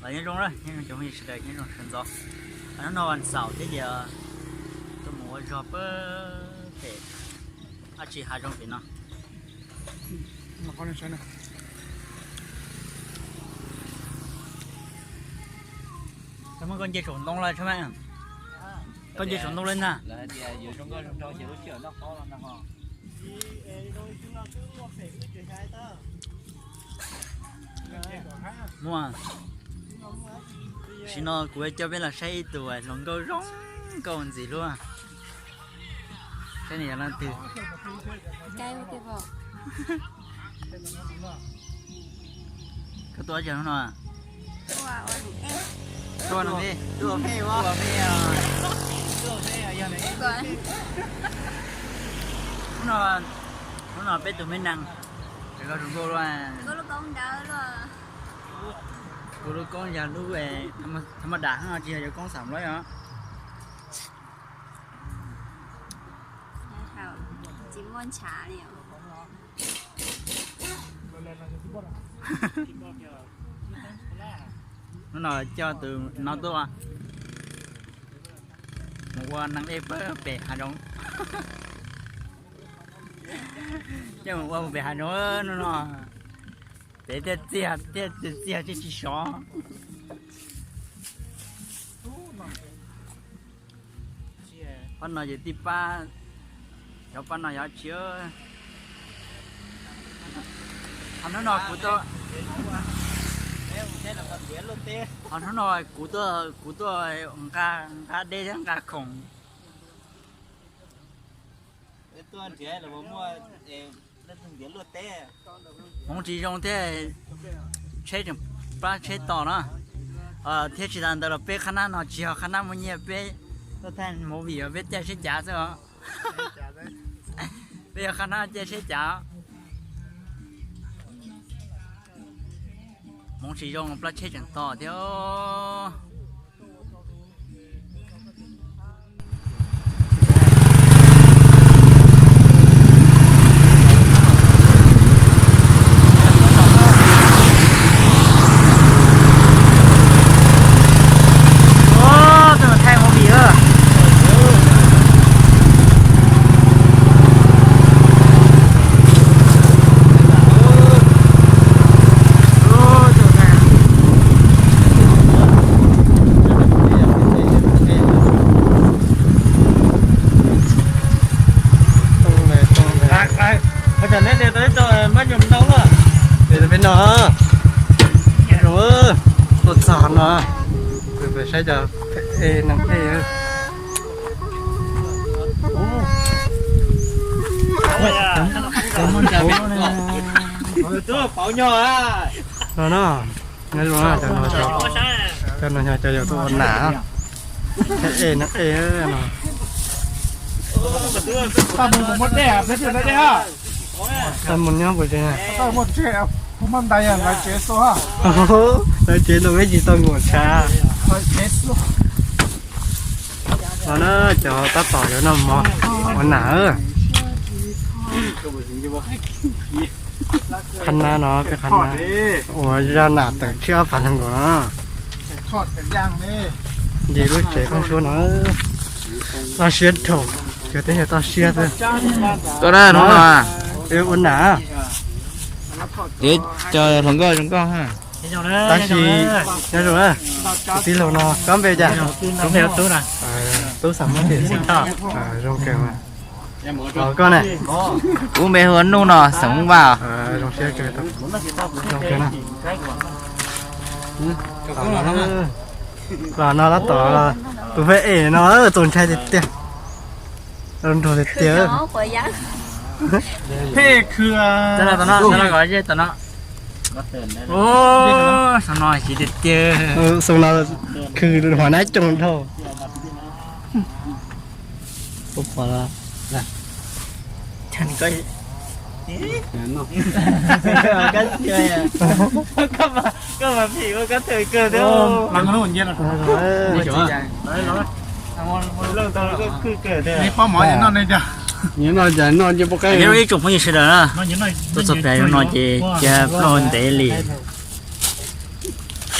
Nyob zoo, nyob zoo cov phooj ywg sawv daws, nyob zoo sawv ntxov. Hnub no vas xaum thiab ces tuaj mus ua zog pem pem dab tsi hav zoov pem no. Koj nce saum ntoo lawm, koj nce saum ntoo lawm ntag. Muaj. Tam sim no kuv coj peb los saib ib tug hluas nkauj zoo nkauj ntxim hlub. Saib nws yog leej twg. Koj tuaj ua cas hnub no? Tuaj ua no, tuaj ua phej, tuaj ua phej, hnub no peb tus me nees, koj tus nkauj luaj, kuv lub koob yog lub tha ma das, tsis yog yawg koob xam lawm os. Tsis muaj ntshav li os. Hnub no coj tus no tuaj mus ua neeg dej pem hav zoov. Coj mus ua pem hav zoov hnub no. Pem thiaj txiag, thiaj txiag tsis sov. Pab no ces tij pab, cov pab no yog tsis. Ho hnub no kuv tuaj, ho hnub no kuv tuaj, kuv tuaj nqa, nqa dej thiab nqa khoom. Hmoov tsis zoo thiab, tsheb tseem plab tsheb tos no. Thiab tsis tas ntawd los peb qhab nab no tsis yog qhab nab muaj nyiaj, peb tuaj thaij movie os, peb caij tsheb cav xwb os. Peb yog qhab nab caij tsheb cav. Hmoov tsis zoo plab tsheb tseem tos thiab. Peb no, tuaj txog no, peb saib cov e neeg e. No no, nyob zoo, cov no yog cov yawg tuaj ua nam, e neeg e no. Txaj muag nyob puas tsev? Lawv tsev no peb tsis tau nkaum tshav. No na, cov tab tom yuav noj mov ua nam. Qhab nab no peb qhab nab ua zaj nam tawm tshiab ob phav nees nkaum no. Nce lub tsev pheej suab no, toj siab dhau, cov teb chaws toj siab xwb. Tuaj na hnub no, peb ua nam. Ces cov hluas nkauj zoo nkauj. Tab sis nyob zoo na, tus tij laug no koj npe cas? Tub xam muab tim zoo kawg mas. Koj ne? Kuv npe hu ua Nuj no, xeem Hmoob Vaj. Zoo siab kawg, zoo kawg na. Los no tab tom, tus pheej em no txaus ntshai tiag tiag. Nrog tiag tiag. Pheej khw. Tom no, tom no, tom no. Ub, saum no chiv tiag tiag. Saum no khw hua nab coog dhau. Ib tsoom phooj ywg sawv daws na, tuaj txog pem no ces cia plaub ntev li.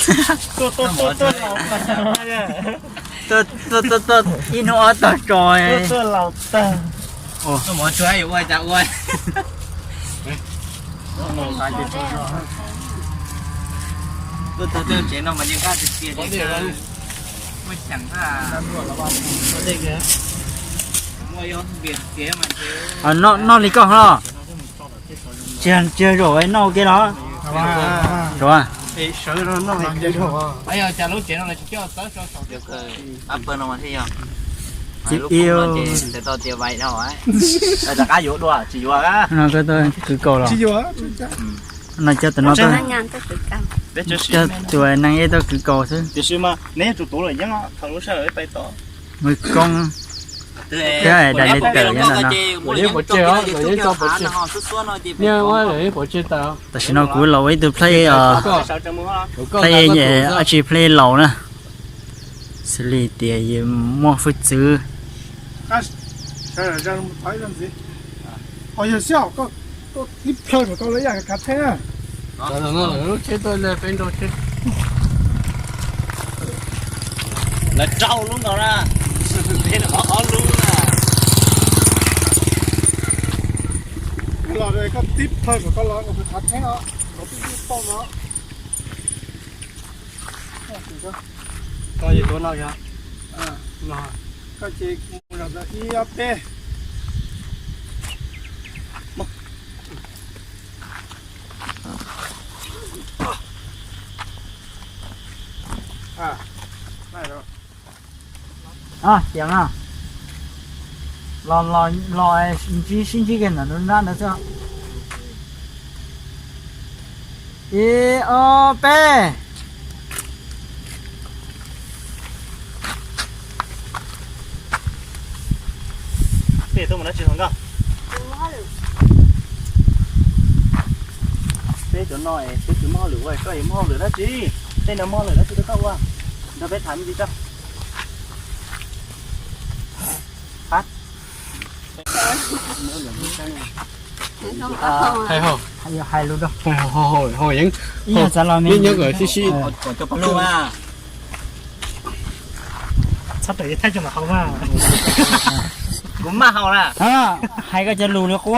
Tuaj, tuaj, tuaj, tuaj laus tag. Tuaj, tuaj, tuaj, tuaj ib hnub ob tog tso. Tuaj, tuaj laus tag. Ua, tuaj mov tsuag yuav ua cas ua. Tuaj txog tej tsev no mas yeej qab tiag tiag li. Muaj cheem. Noj li koj los? Tsis, tsis zaum noj ua ke los? Sawv, noj ua ke. Lub pawg no mas thiaj yog. Tsis iu. Rov qab yuav dua tsis yuav. No koj tuaj kwv kaus los? No cov tus no, cov tus neeg ib tuaj kwv kaus xwb. Tiam sis mas neb yuav tsum tuav lawm yeeb thaum lub sij hawm peb pais tod. Mus koob thiab dais li tawm nyob ntawm no. Tam sim no kuv los ua ib tug player, player, ab tsi, player laus na. Xws li tias yus muaj hwj txwv. Lawv rau lub nkaus na. Ob lub na. Los koj tib plhaw kom koj los, koj tib thav theeb os, koj tib tib toj no. Koj ces tuav no yog, koj ces mus zaum ntawd ib ob peb. Tias no, los, los, los ntsib, sib ntsib kiag ntawm nruab nrab ntawd xwb. Ib ob peb. Peb tuaj mus dab tsi hauv nkauj? Peb cov no peb tsis muaj hauj lwm ua, koj yuav muaj hauj lwm dab tsi? Tej no muaj hauj lwm dab tsi rau koj ua? Nrog peb tham me ntsis tso. Hais, hais lus rau. Ib nyuag xav los me ntsis. Txhob tawm thaij tso mam haus mas. Kuv maj haus na. Hais koj cov lus li qub.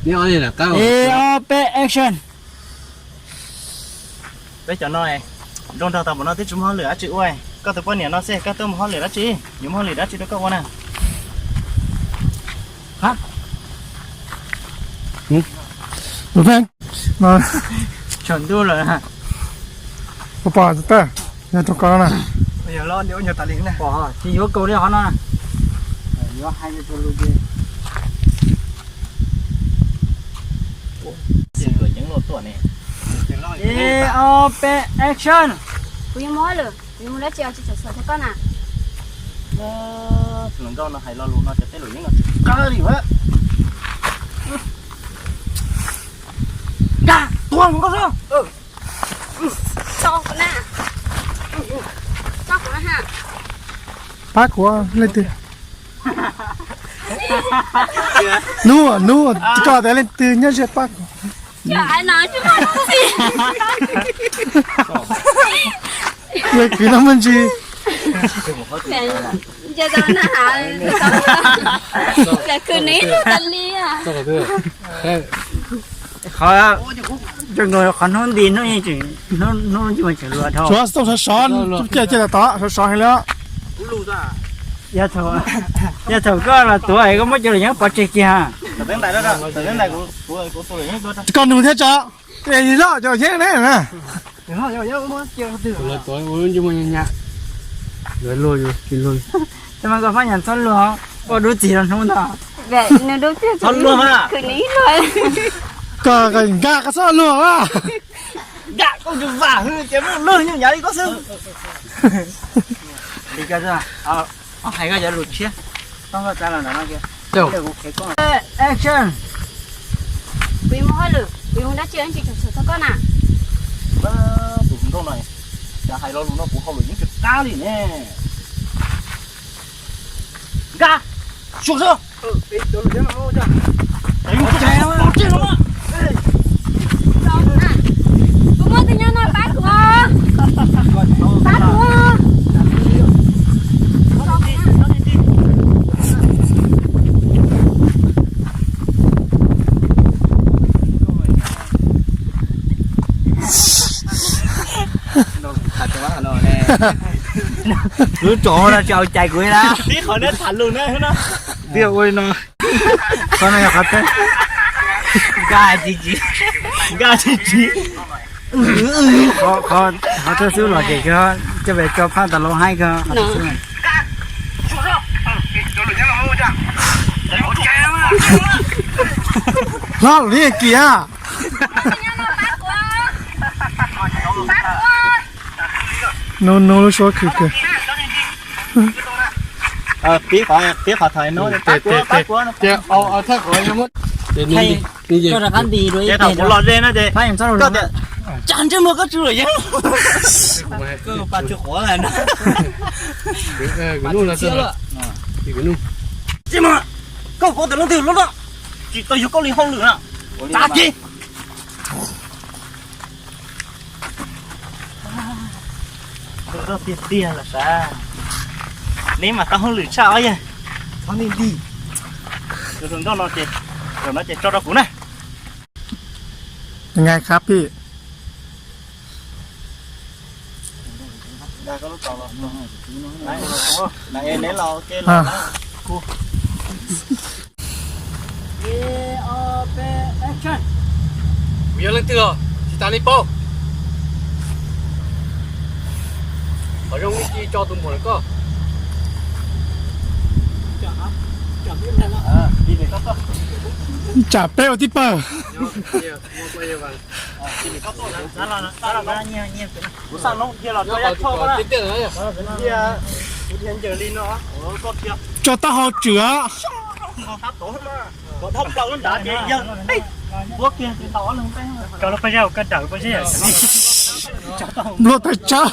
Ib ob peb action. Peb cov no nrog nrog tau npaum no twb tsis muaj hauj lwm dab tsi ua. Koj tus poj niam no xwb koj tuaj mus hauj lwm dab tsi? Yuav muaj hauj lwm dab tsi rau koj ua na? Tsaus ntuj lawm. Pom, yog rau koj na. Tsis yuav kaus li qhov no. Yuav hais lus ces ib ob peb action. Kuv yuav mus hauj lwm, kuv yuav mus dab tsi tsis txhua txhua koj na. Hluas nkauj no hais lo lus no ces peb lus yeeb no tsis qab li. Nkauj, tuag hluas nkauj xwb. Pab kuv leej twg? Nub, nub, koj tias leej twg nyob ze pab kuv. Leej kwv no me ntsis. Qhov, qhov hnub nti hnub, hnub tsis mus tseem luag dhau. Sov sov, sov sov heev li. Yog thaum koj los tuav es koj muab cov lus yeeb pov tseg kiag. Koj nug thiab tso. Loj cov yeeb ne na. Tab mas koj fab nyas txhob luag, ua dub txig rau hnub ntag. Txhob luag mas. Koj nkag koj txhob luag mas. Nkag koj tus vam hwv ces muaj luag nyuj nyav li koj xwb. Li koj hais koj cov lus tshiab, txhob koj tsa los ntawm no kiag. Action. Kuv yuav mus hauj lwm, kuv yuav mus dab tsi tsis tshua txog koj na. Tus hluas nkauj no, cas hais lo lus no kuv hauj lwm yeej tsis qab li ne. Nkag, suav xwb. Kuv muaj tus nyob no pab kuv. Lub tsov no tsis au cai kuv li na. Tib qhov neb tham lus na no. Tiag ua li no. Qhov no yog qhov teb. Nkag tsis tsis. Nkag tsis tsis. Qhov, qhov, qhov thawj xwb los ces koj coj pes tso phaj tas lub haib koj. Hlob, lub niag kiag. No no lub suab khwv kawg. Tib qhov, tib qhov thaiv no, pab kuv, pab kuv. Ces au, au thawj qhov no muab. Ces rov qab nti dua ib teg los dej no ces koj tias, cas ntsej muag koj tsw luam yeeb. Koj pas tsw quav lawm no. Tsis mas, koj paub tias leej twg lub no tsis tau yug koj li hauj lwm na. Tsav kiag. Tiag tiag los sav, neb mas tau hauj lwm tshaj ob yawg. Txhob nti nti. Tus hluas nkauj no ces, zaum no ces tso rau kuv na. Neb los, neb los. Kuv yog leej twg os, tsis tas li paub. Qhov zoo li tsis tso tus muam lawm koj. Tsam peb ua tib pawg. Tso taub hau tswm. Npluaj tawg tsawb.